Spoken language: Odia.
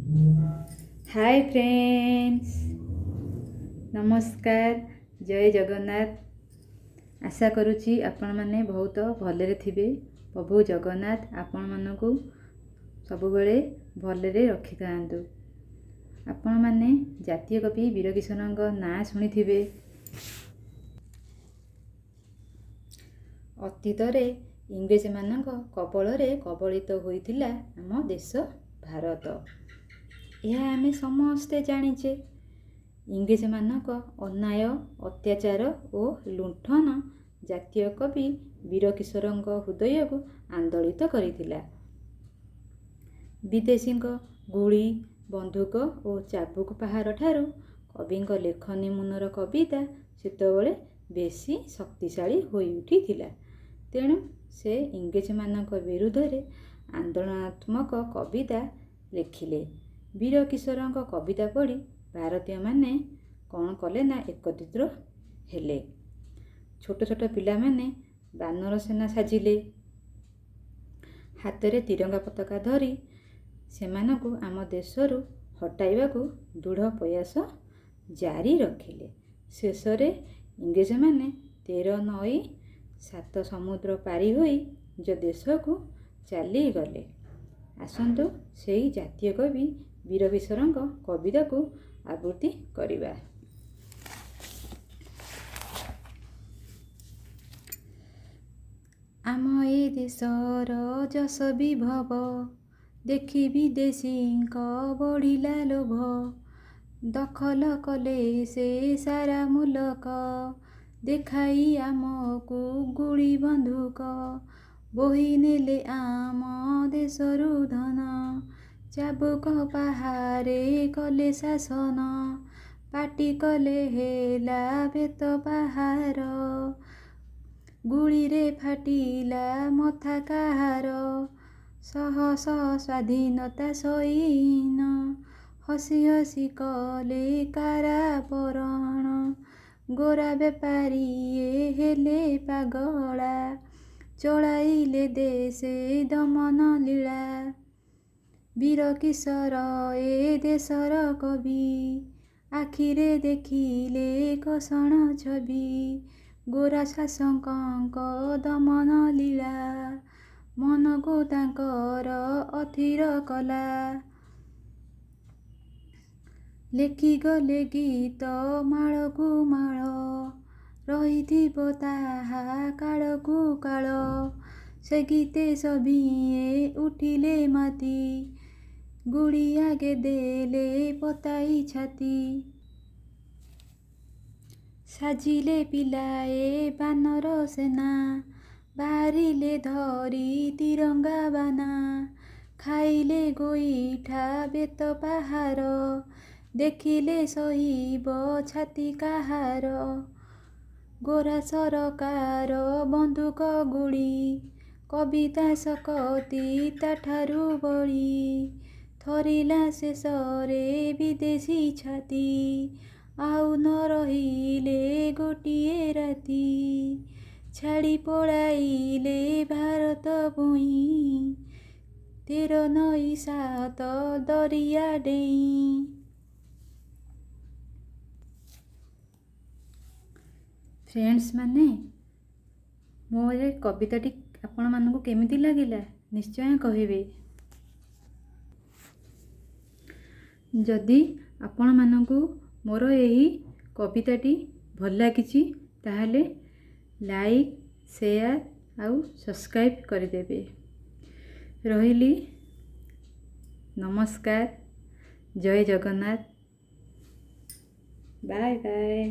ହାଏ ଫ୍ରେଣ୍ଡସ୍, ନମସ୍କାର, ଜୟ ଜଗନ୍ନାଥ। ଆଶା କରୁଛି ଆପଣମାନେ ବହୁତ ଭଲରେ ଥିବେ। ପ୍ରଭୁ ଜଗନ୍ନାଥ ଆପଣମାନଙ୍କୁ ସବୁବେଳେ ଭଲରେ ରଖିଥାନ୍ତୁ। ଆପଣମାନେ ଜାତୀୟ କବି ବୀରକିଶୋରଙ୍କ ନାଁ ଶୁଣିଥିବେ। ଅତୀତରେ ଇଂରେଜମାନଙ୍କ କବଳରେ କବଳିତ ହୋଇଥିଲା ଆମ ଦେଶ ଭାରତ। ଏହା ଆମେ ସମସ୍ତେ ଜାଣିଛେ। ଇଂରେଜମାନଙ୍କ ଅନ୍ୟାୟ, ଅତ୍ୟାଚାର ଓ ଲୁଣ୍ଠନ ଜାତୀୟ କବି ବୀରକିଶୋରଙ୍କ ହୃଦୟକୁ ଆନ୍ଦୋଳିତ କରିଥିଲା। ବିଦେଶୀଙ୍କ ଗୁଳି, ବନ୍ଧୁକ ଓ ଚାବୁକ ପାହାର ଠାରୁ କବିଙ୍କ ଲେଖନୀ ମୁନର କବିତା ସେତେବେଳେ ବେଶୀ ଶକ୍ତିଶାଳୀ ହୋଇଉଠିଥିଲା। ତେଣୁ ସେ ଇଂରେଜମାନଙ୍କ ବିରୁଦ୍ଧରେ ଆନ୍ଦୋଳନାତ୍ମକ କବିତା ଲେଖିଲେ। ବୀରକିଶୋରଙ୍କ କବିତା ପଢ଼ି ଭାରତୀୟମାନେ କ'ଣ କଲେ ନା ଏକତ୍ରିତ ହେଲେ। ଛୋଟ ଛୋଟ ପିଲାମାନେ ବାନର ସେନା ସାଜିଲେ। ହାତରେ ତିରଙ୍ଗା ପତାକା ଧରି ସେମାନଙ୍କୁ ଆମ ଦେଶରୁ ହଟାଇବାକୁ ଦୃଢ଼ ପ୍ରୟାସ ଜାରି ରଖିଲେ। ଶେଷରେ ଇଂରେଜମାନେ 13 ନଈ 7 ସମୁଦ୍ର ପାରି ହୋଇ ନିଜ ଦେଶକୁ ଚାଲିଗଲେ। ଆସନ୍ତୁ ସେଇ ଜାତୀୟ କବି ବୀରକିଶୋରଙ୍କ କବିତାକୁ ଆବୃତ୍ତି କରିବା। ଆମ ଏ ଦେଶର ଯଶ ବିଭବ ଦେଖି ବିଦେଶୀଙ୍କ ବଢ଼ିଲା ଲୋଭ। ଦଖଲ କଲେ ସେ ସାରା ମୁଲକ, ଦେଖାଇ ଆମକୁ ଗୁଳି ବନ୍ଧୁକ। ବୋହି ନେଲେ ଆମ ଦେଶରୁ ଧନ, ଚାବୁକ ପାହାରେ କଲେ ଶାସନ। ପାଟି କଲେ ହେଲା ବେତ ପାହାର, ଗୁଳିରେ ଫାଟିଲା ମଥା କାହାର। ଶହ ଶହ ସ୍ୱାଧୀନତା ସୈନ ହସି ହସି କଲେ କାରାବରଣ। ଗୋରା ବେପାରୀ ଏ ହେଲେ ପାଗଳା, ଚଳାଇଲେ ଦେଶେ ଦମନ ଲୀଳା। ବୀରକିଶୋର ଏ ଦେଶର କବି, ଆଖିରେ ଦେଖିଲେ କଷଣ ଛବି। ଗୋରା ଶାସକଙ୍କ ଦମନ ଲୀଳା ମନକୁ ତାଙ୍କର ଅଥିର କଲା। ଲେଖିଗଲେ ଗୀତ ମାଳକୁ ମାଳ, ରହିଥିବ ତାହା କାଳକୁ କାଳ। ସେ ଗୀତେ ସଭିଏଁ ଉଠିଲେ ମାତି, ଗୁଳି ଆଗେ ଦେଲେ ପତାଇ ଛାତି। ସାଜିଲେ ପିଲାଏ ବାନର ସେନା, ବାହାରିଲେ ଧରି ତିରଙ୍ଗା ବାନା। ଖାଇଲେ ଗୋଇଠା ବେତ ପାହାର, ଦେଖିଲେ ସହିବ ଛାତି କାହାର। ଗୋରା ସରକାର ବନ୍ଧୁକ ଗୁଳି, କବିତା ଶକତି ତାଠାରୁ ବଳି। ଥରିଲା ଶେଷରେ ବିଦେଶୀ ଛାତି, ଆଉ ନ ରହିଲେ ଗୋଟିଏ ରାତି। ଛାଡ଼ି ପଳାଇଲେ ଭାରତ ଭୂଇଁ, 13 ନଈ 7 ଦରିଆ ଡେଇଁ। ଫ୍ରେଣ୍ଡସ୍ ମାନେ, ମୋର ଏ କବିତାଟି ଆପଣମାନଙ୍କୁ କେମିତି ଲାଗିଲା ନିଶ୍ଚୟ କହିବେ। ଯଦି ଆପଣମାନଙ୍କୁ ମୋର ଏହି କବିତାଟି ଭଲ ଲାଗିଛି, ତାହେଲେ ଲାଇକ୍, ସେୟାର ଆଉ ସବସ୍କ୍ରାଇବ୍ କରିଦେବେ। ରହିଲି, ନମସ୍କାର, ଜୟ ଜଗନ୍ନାଥ, ବାଏ ବାଏ।